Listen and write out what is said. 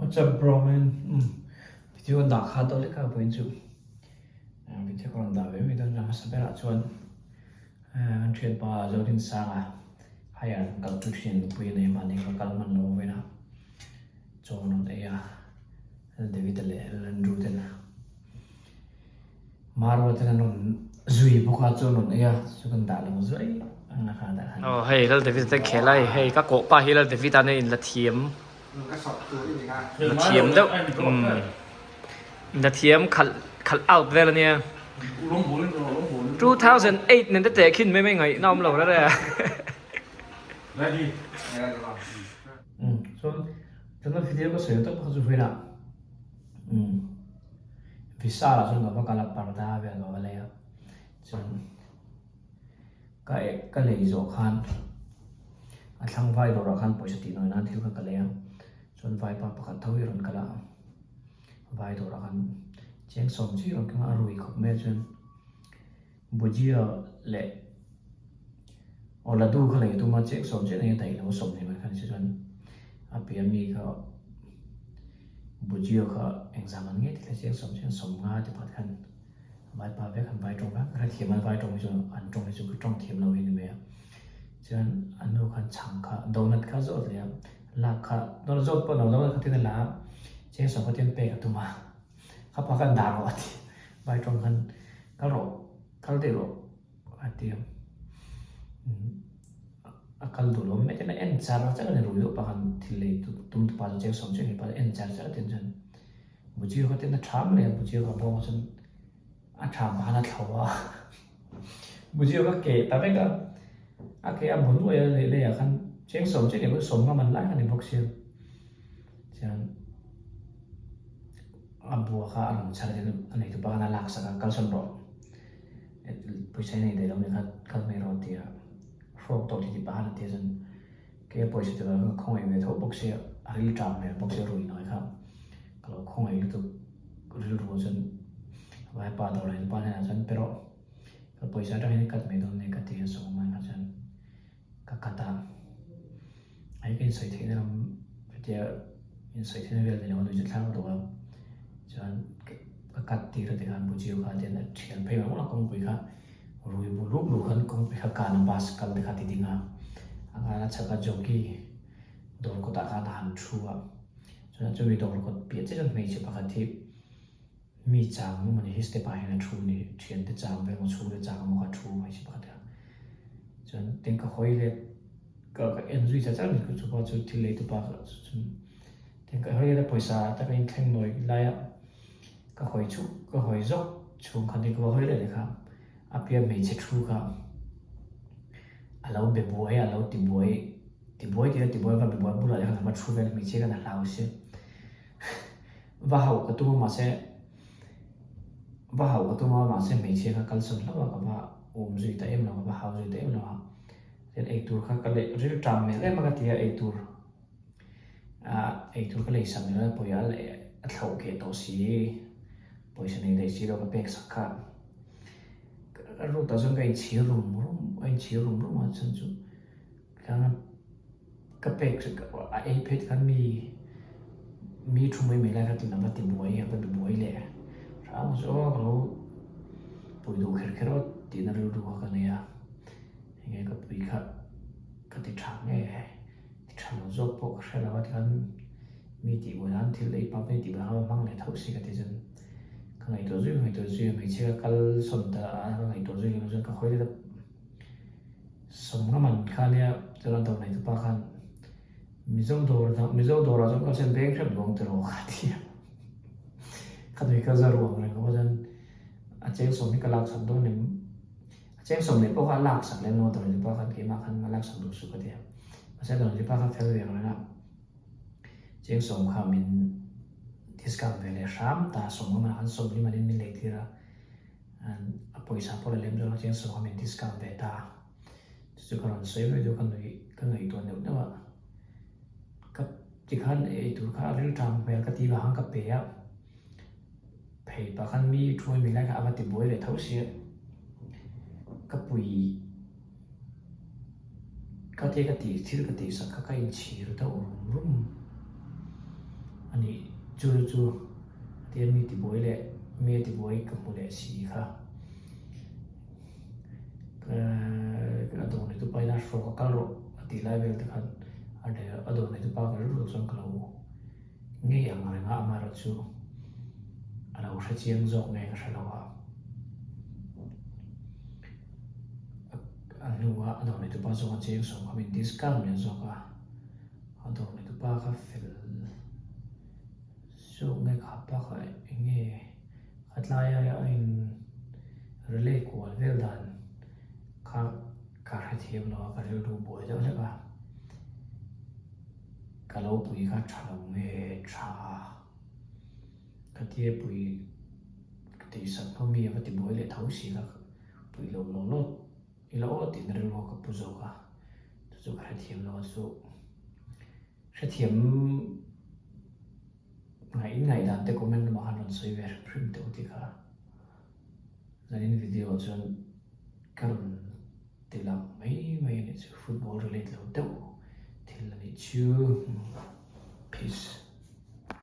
What's up bro man umm video an dah kha dawt lek a vawiin chu video ka rawn dah ve mai dawn a hmasa berah chuan an thianpa Zodinsanga hire an kal pui thin nupui a nei mahni ka kal hman lo vawiin a chaw an rawn ei a David-a leh Andrew ten Marwa ten an rawn zui bawk a chu an rawn ei a chu kan dah lo zuai ang a kha dah khan. Aw hei Lal David te khel a hei ka kawh pa hi Lal David a nia in la thiam la thiam deuh umm in la thiam khalh khalh out vel ania 2008 nen te teh khin mai mai ngaihna awm lo rere a. Umm chuan tuna video ka sawi tawp kha chu vawiinah umm Vishal ah chuan ka va kal a parda vel ka va lei a chuan ka eh ka lei zawh khan a thlang vai dawrah khan pawisa tih nawi nan thil kha ka lei a chuan vaipa pakhat tho hi a rawn kal a vai dawrah khan cheng sawm chiah a rawn keng a a rui khawp mai a chuan Bhujia leh aw ladu kha lei tum a chek sawm chiah enge daih lo sawm ni mai khan si chuan a piah mi kha Bhujia kha engzam an nge tih hle chek sawm chiah sawm nga ti pakhat khan vaipa vek an vai tawng vek a hrethiam an vai tawng hi chu an tawng hi chu ka tawng thiam lo hi ni mai a chuan an nu khan chhang kha donut kha zawt leh a lak kha donut zawt pawh ni lo donut kha tin a la a cheng sawm kha tin pek a tum a. Ka pa khan dah rawh a ti. Vai tawng khan kal rawh, kal daih rawh a ti a. A kal duh lo mai ten a en char char a ni rui deuh pa khan thil lei tum tu pa chu cheng sawm chiah ni pa chu en char char a tin chuan Buchi kha ten a tha mai a, Buchi kha bawng ah chuan a tha pah khan a thlo a. Buchi kha keh ta vek a, a keh a bu nuai a leh lei ah khan cheng sawm chiah ni pawh sawm ngam an lai kha ni bawk sia. Chuan a bua kha a rawn chhar hian a nei tupa khan a lak sak a, kal sawn rawh pawisa i nei daih lo nih kha kal mai rawh a ti a, hrawk tawh titi pah khan a ti a chuan kei a pawisa tel ah ka khawngaih ve tho bawk sia a ril ṭam hmel bawk sia rui nawi kha ka lo khawngaih lutuk rilru ah chuan vaipa dawr leh pa hnenah chuan pe rawh ka pawisa aṭang hian i cut mai dawn nia ka ti a sawm a chuan. Ka cut a, hei ka insawi theihna lam hetia insawi theihna vel ni lo a nuih chu thlang lutuk a, chuan ka cut tir a tikhan Buchiu kha tian a thian phei vang vang a kawngpui kha rui bu lup lup khan kawngpui kha kan a bus kal te kha ti ding a, a ngan a chhak a jockey dawr kawtah khan a han thu a, chuan chumi dawr kawt piah chiah chuan hmeichhe pakhat hi Mi chang emaw ni hi step ah hian a thu ni, thiante chang vel emaw chhungte chang emaw kha a thu hmeichhe pakhat kha. Chuan tin ka hawi let ka ka en zui char char ni chu pawh chu thil lei tupa kha chu chuan tin ka hawi let a pawisa taka in thleng nawi lai a ka hawi chhuk ka hawi zawk chhung khan tin ka va hawi let leh kha a piah hmeichhe thu kha a lo be buai a lo ti buai ti buai tih a ti buai va be buai bulah te khan a va thu vel hmeichhia khan a hlau si. Va hauh ka tum a mahse va hauh ka tum a mahse hmeichhia kha kal sawn hlauh a ka va awm zui ta em lo a va hau zui ta em lo a chuan eitur kha ka leh ril ṭam hmel em a ka ti a eitur ah eitur ka lei sak ni lo pawisa a leh a thlauh keh tawh si pawisa nei daih si lo ka pek sak kha ka ruk tah chuan ka inchhir rum rum a inchhir rum rum a chhan chu. Ka pek a ei phei te khan mi mi thu mai mai lai kha tin a va ti buai a va be buai leh hrang chu aw ka lo pui duh kher kher a tihna rilru kha ka nei a enge ka pui kha ka ti tha nge ti tha lo zawk pawh ka hre lo a tikhan mi tih buai nan thil ei pap mai tih buai nan ka hmang leh tho si ka ti chuan ka ngaihtuah zui ka ngaihtuah zui a hmeichhia ka kal sawn ta a ka ngaihtuah zui leh chuan ka hawi let a. Sawmnga man kha nia chuan a dawr nei tupa khan Mizo dawr dang Mizo dawrah chuan kal sen beng hrep duang tiraw kha ti a ka nui ka za ruang reng a chuan a cheng sawm hi ka lak sak dawn em a cheng sawm leh pawh kha a lak sak lem lo a dawr nei tupa khan keimah khan a lak sak duh suh ka ti a mahse a dawr nei tupa kha fel ve ang reng a cheng sawm kha min discount ve leh hram ta sawmnga man ah khan sawmli manin min lei tir a. A pawisa pawh la lem dawn a chiang saw kha min discount ve ta. Chu chu ka rawn sawi mai duh ka nui ka ngaihtuah neuh neuh a. Ka tikhan ei tur kha a ril ṭam hmel ka ti vang ka pe a. Phei pah khan mi thu mai lai kha a va ti buai leh tho sia. Ka pui ka tia ka tih thil ka tih sak kha ka inchhir deuh rum rum a ni. Chu chu a tia mi tibuai leh mi a tibuai ka hmu leh si kha. Ka a dawr neitu pa ina hrawk a kal rawh a tih lai vel te khan a a dawr neitu pa ka rilru chuan ka lo ngei ang reng a, amaherawhchu a lo hre chiang zawk nge ka hre lo a. A hnua a dawr neitu pa zawk a cheng sawm kha min discount leh zawk a, a dawr neitu pa kha fel zawk nge kha pa kha eng nge a tlai aia a in relay kual vel dan kha ka hrethiam lo a, ka rilru buai deuh hlek a, ka lo pui kha tha lo nge tha. Ka tia pui ka tih sak hma mi a va ti buai leh tho si ka pui lo lo lawt ila aw tihna rilru ka pu zawk a, chu chu ka hrethiam lo a chu hrethiam ngaih in ngaihdan te comment lamah khan rawn sawi ve hrim hrim teh u tih kha zanin video ah chuan ka rawn ti lang mai mai a nih chu football relate lo deuh thil a nih chu peace.